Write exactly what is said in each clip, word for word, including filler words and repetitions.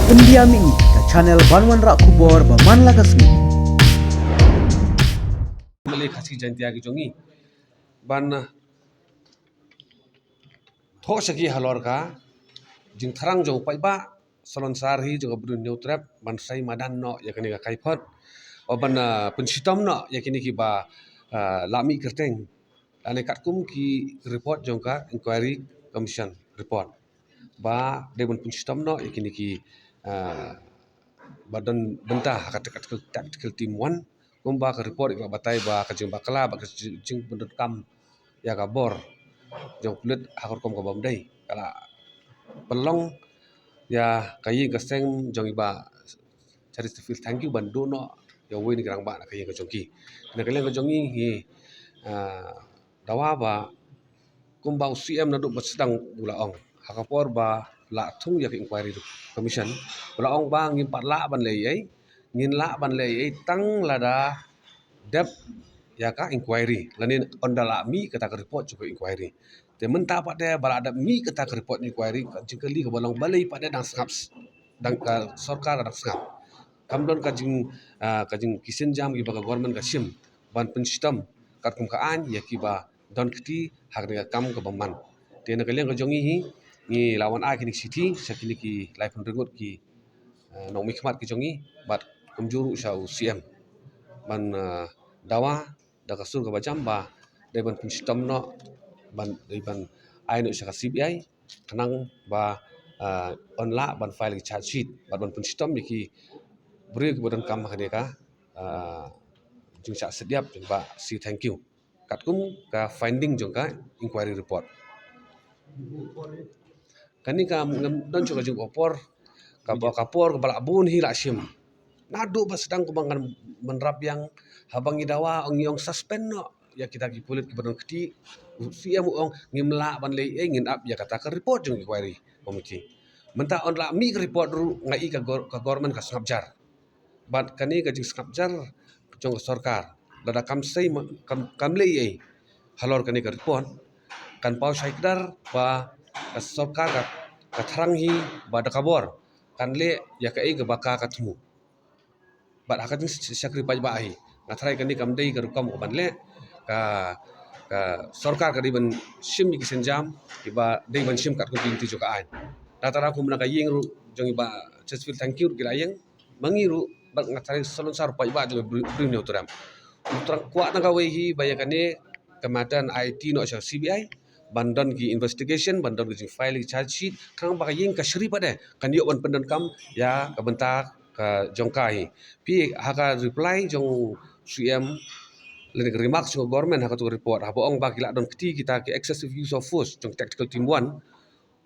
India Mini, ka channel ban wanrah khubor ba man la ka sngi. Male Khasi Jaintia ki jong ngi ban, uh, thoh sha ki halor ka jingthrang jong u paidbah salonsar hi jong ka Bri Hynñiewtrep ban sei madan noh ïa kane ka kaiphod, o ban, uh, pynshitom noh ïa kine kiba, uh, la mih kyrteng. Lane katkum ki report jong ka inquiry commission report ba dei ban pynshitom noh ïa kine ki, ah, ba don bynta ha ka tactical, tactical team one, kumba ka report ka la batai ba ka jingbakla bad ka jing, jingpyndonkam ïa ka bor jong pulit ha ka rukom ka bym dei ka la pynlong ïa ka ïing ka sem jong i Bah Charity Stephen Thangkhiew ban duh noh ïa uwei na ki rangbah na ka ïing ka jong ki. Na ka liang ka jong ngi hi, ah, dawa ba kumba u C M naduh ba sdang u la ong ha ka por ba la thung ïa ka inquiry commission, u la ong ba ngim pat lah ban leh ei, ngin lah ban leh ei tang lada dep ïa ka inquiry lane ynda la mih kata ka report jong ka inquiry. Te mynta pat de ba la dep mih kata ka report inquiry, ka jingkylli kaba long balei pat de dang sngap, dang ka sorkar dang sngap. Kam don ka jing, ah, ka jingkynsianjam kiba ka government ka shim ban pynshitom katkum ka aiñ ïa kiba don kti ha kane ka kam kaba man. Te na ka liang ka jong ngi hi ngi la wan ai kine ki shithi sha kine ki laiphew hynriew ngut ki, eh, nongmihkhmat ki jong ngi bad kumjuh ruh sha u C M ban, eh, dawa da ka sur kaba jam ba dei ban pynshitom noh ban, dei ban ai noh sha ka C B I khnang ba, ah, yn lah ban file ki charge sheet bad ban pynshitom ïa ki briew kiba donkam ha kane ka, ah, jingshah siat ïap jong Bah C Thangkhiew katkum ka finding jong ka inquiry report. Kane ka ngam don shuh ka jingpor, ka por, ka por kaba la bun hi la shim. Naduh ba sdang kumba ngan mynrap ïa nga, haba ngi dawa ngi ong suspend noh ïa kita ki pulit kiba don kti. U C M u ong ngim lah ban leh ei, ngin ap ïa kata ka report jong inquiry committee. Mynta ynda la mih ka report ruh nga i ka gor-, ka government ka sngap jar. Bad kane ka jingsngap jar jong ka sorkar lada kam sei ma-, kam, kam leh ei halor kane ka report, kan paw shai kdar ba ka sorkar ka, ka thrang hi ba da ka bor kan leh ïa kaei kaba ka, ka thmu. Bad ha ka jingshakri paidbah hi nga tharai kane kam dei ka rukom ka ban leh. Ka, ka sorkar ka dei ban shim ïa ki sienjam kiba dei ban shim katkum ki lynti jong ka aiñ. Da tara kum na ka ïing ruh jong i Bah Chesterfield Thangkhiew ruh ki la ïeng, ma ngi ruh bad nga tharai salonsar paidbah jong Bri-, Bri Hynñiewtrep. U thrang kwah tang kawei hi ba ïa kane ka matter yn aiti noh sha C B I ban don ki investigation, ban don ki jingfile ki charge sheet, khnang ba ka ïing kashari pat de kan ïoh ban pyndonkam ïa ka bynta ka jong ka hi. Phi ha ka reply jong C M lane ka remarks jong government ha katu ka report haba ong ba ki la don kti kita ki excessive use of force jong tactical team one.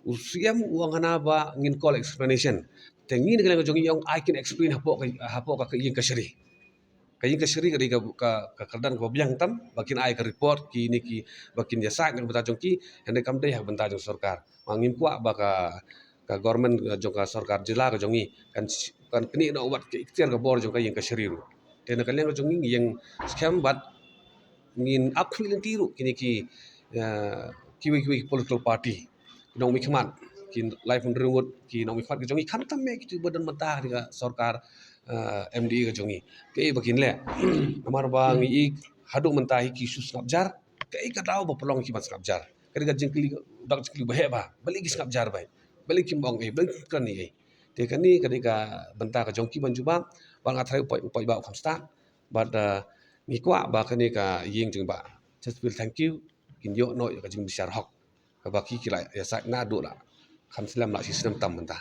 U C M u ong hana ba ngin call explanation. Te ngi na ka liang jong ngi ong I can explain hapoh ka, hapoh ka, ka ïing kashari. Ka ïing kashari ka dei ka, ka, ka kyrdan kaba biang tam ba kin ai ka report kine ki, ba kin ïasaid na ka bynta jong ki, hynrei kam dei ha ka bynta jong sorkar. Ma ngim kwah ba ka, ka government, eh, jong ka sorkar jylla ka jong ngi kan, kan knieh noh wat ka iktiar ka bor jong ka ïing kashari ruh. Te na ka liang ka jong ngi ngi ïeng skhem bad ngin ap khmih lynti ruh kine ki, eh, kiwei kiwei ki political party, ki nongmihkhmat, ki laiphew hynriew ngut ki nongmihkhmat ki jong ngi, khamtam eh kitu ba don mynta ha ka sorkar, eh, M D A ka jong ngi. Kaei ba kin leh? Namar ba ngi i haduh mynta hi ki shu sngap jar. Kaei ka daw ba pynlong ki ban sngap jar? Ka dei ka jingkylli, ka dei ka jingkylli ba heh ba balei ki sngap jar ba, balei kim ong ei, balei kim kren ei. Te kane ka dei ka bynta ka jong ki ban jubab. Bad nga tharai u paid, u paidbah u kham stad. Bad, eh, ngi kwah ba kane ka ïing jong i Bah Chesterfield Thangkhiew kin ïoh noh ïa ka jingbishar hok kaba ki, ki la ïasaid naduh la kham slem la shi snem tam mynta.